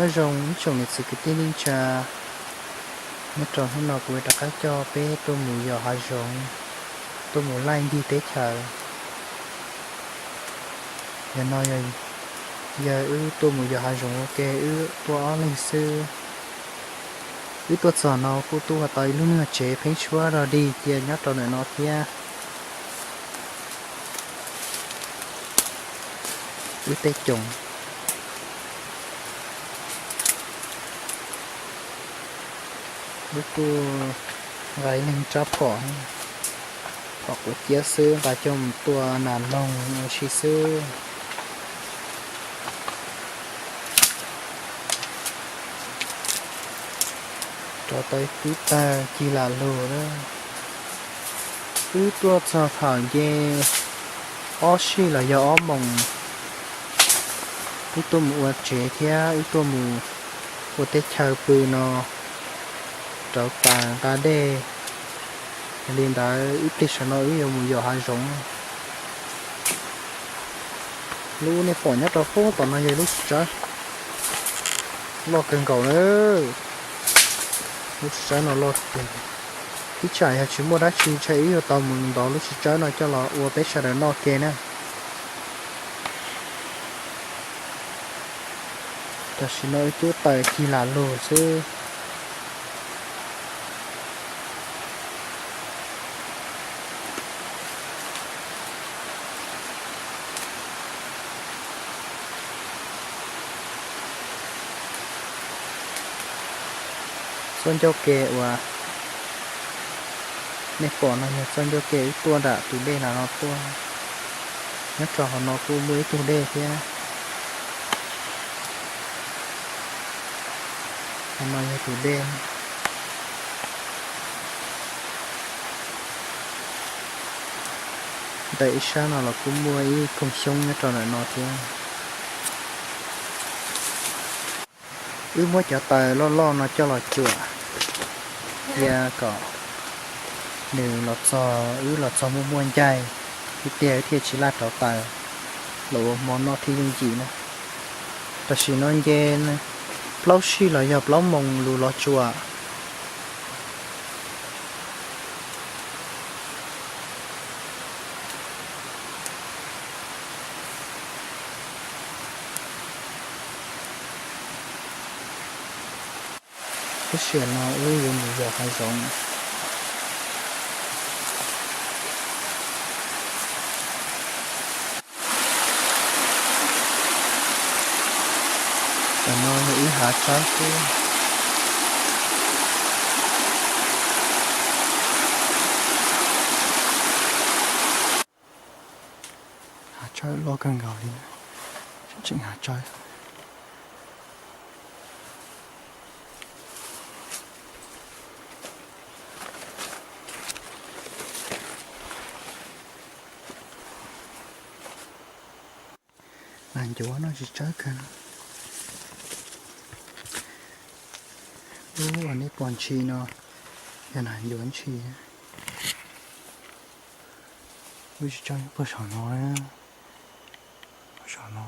Nyob zoo ib tsoom niam txiv kwv tij neej tsa, nyob rau hnub no kuv rov qab coj peb tuaj mus yos hav zoov, tuaj mus laij ncig teb chaws. Yog no yog wb tuaj mus yos hav zoov ua ke, wb tuaj ob leeg xwb. Wb tuaj txog no kuj tuaj tau ib lub nyuag tsev pheeb suab rog dig cia nyob rau ntawm no thiab. Wb tej coom, wb kuj nqa ib leeg rab phom, phom quav ciab xwb, nqa coj mus tua nas noog ua si xwb. Rau tau ib tug tawg cig lam lug na. Wb tuaj txog thaum nce ob sij los yog ob moos, wb tuaj mus ua tsev thiab wb tuaj mus ua teb chaws pw no, rauv taws nqa dej. Yog li ntawd ib pliag saum no wb yuav mus yos hav zoov. Lub nej pom nyob rau puag tom no yog lub txiv tsawb loj kawg nkaus na. Lub txiv tsawb no loj tiag, ib tsam yog tsis muaj dab tsi ntshe wb yuav tau mus ntov lub txiv tsawb no coj los ua peb sawv daws noj ke na. Tam sim no wb cub taws cig lam lug xwb. Txoj ncauj ke uas nej pom no yog txoj ncauj ke wb tuaj nram tus dej no tuaj. Nyob rau hauv no kuj muaj ib tug dej thiab. Hauv no yog tus dej. Ntawm ib sab no los kuj muaj ib koog xyoob nyob rau ntawm no thiab. Wb muab cov taws loj loj no coj los cuam cia kom nws los txog, wb los txog muaj muaj ncaig, wb tiag wb thiaj tsis laj rauv taws los ua hmo noj thiaj yooj yim na. Tam sim no nce plaub sij los yog plaub moos lus los tsuam. Lub sij hawm no wb yuav mus yos hav zoov. Tam no yog ib hav tsawb xwb. Hav tsawb loj kawg nkaus li, tseem hav tsawb. Nas ncuav no tsis tsawb kawg. Lub uas nej pom ntshis no yog nas ncuav ntshis. Wb tsis tsawb puag saum no, saum no.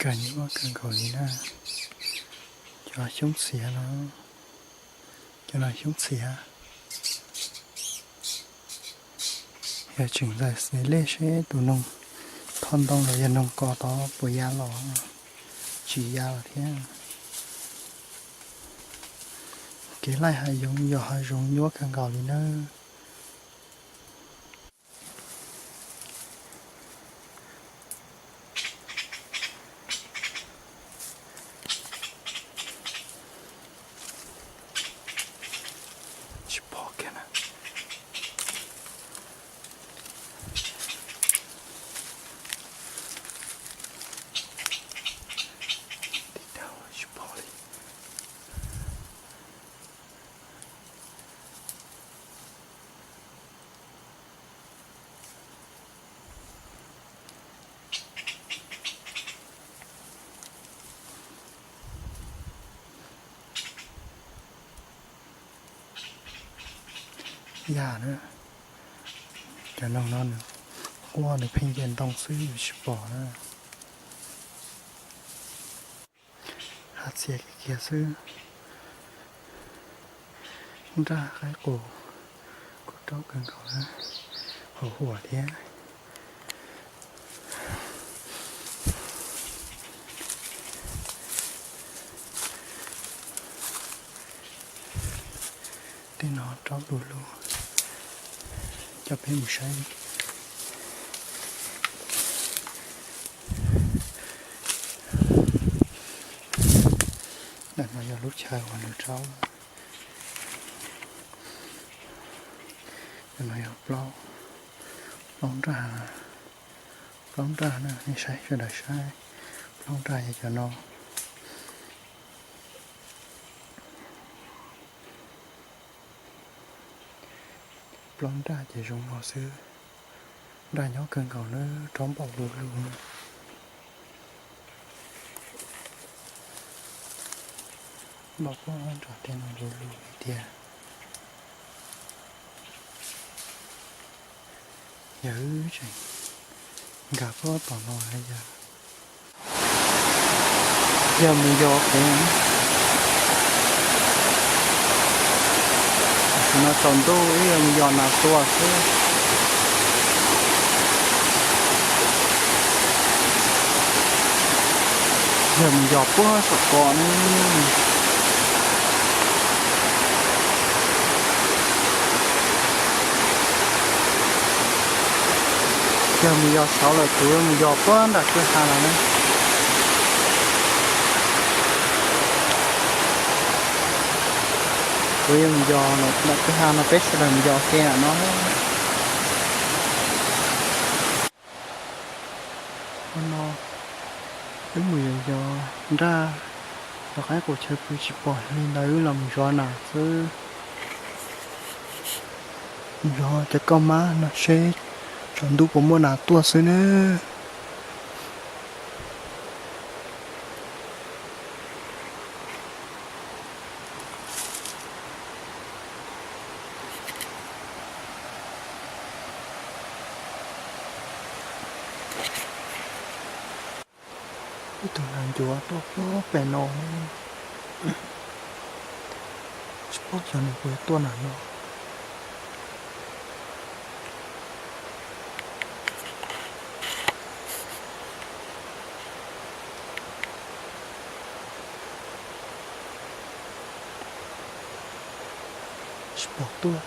Kawg nyob kawg nkaus li na. Cov xyoob txiav no, cov no xyoob txiav. Yog tseem ntxaws xes lej seb tus noog thoj ntoo los yog noog kos tod puas ya los, tsis ya los thiab. Kev laij hav zoov yos hav zoov nyuaj kawg nkaus li nawb. Tsis pom kiag na. Tib daug tsis pom li. Yam na, cov noog no nws quaj nws pheej nce ntoo xwb yus tsis pom na. Hav txias kiag kiag xwb. Nraj qaib qus kuj raub kawg nkaus na, huam huam thiab. Tej no raub du lug, coj peb mus saib. Ntawm no yog lub chaw uas nws raub. Ntawm no yog plaub, plaub nraj, plaub nraj na, nej saib sawv daws saib, plaub nraj yog cov no. Plaub nraj ces zoo no xwb. Nraj nyob kawg nkaus na, raub npaum du lug. Npaum puag nram tej no du lug li tiag. Yog tseem nkag puag tom no yog, yog mus yos pem, tam sim no tsaus ntuj ib yam mus yos nas tua xwb. Yog mus yos puag saum ko ne. Yog mus yos saud lawm kuv yuav mus yos puag nram kwj ha no ne. Kuv yuav mus yos nram kwj ha no peb sawv daws mus yos ke nram no. Hnub no wb mus yos yos nraj, yos qaib qus chaw pw tsis pom li ntawd wb los mus zov nas xwb. Mus zov cov kauj mab no seb tsaus ntuj puas muaj nas tuaj xwb nawb. Ib tug nas ncuav tuaj puag pem no, tsis paub xyov nws puas tuaj nram no. Tsis pom tuaj,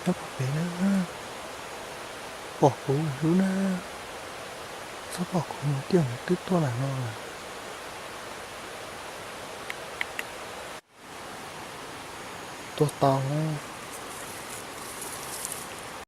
nyob puag pem na, pom kuv hlub na, txhob pom kuv mus tiaj nws twb tuaj nram no lawm. Tuaj tau na.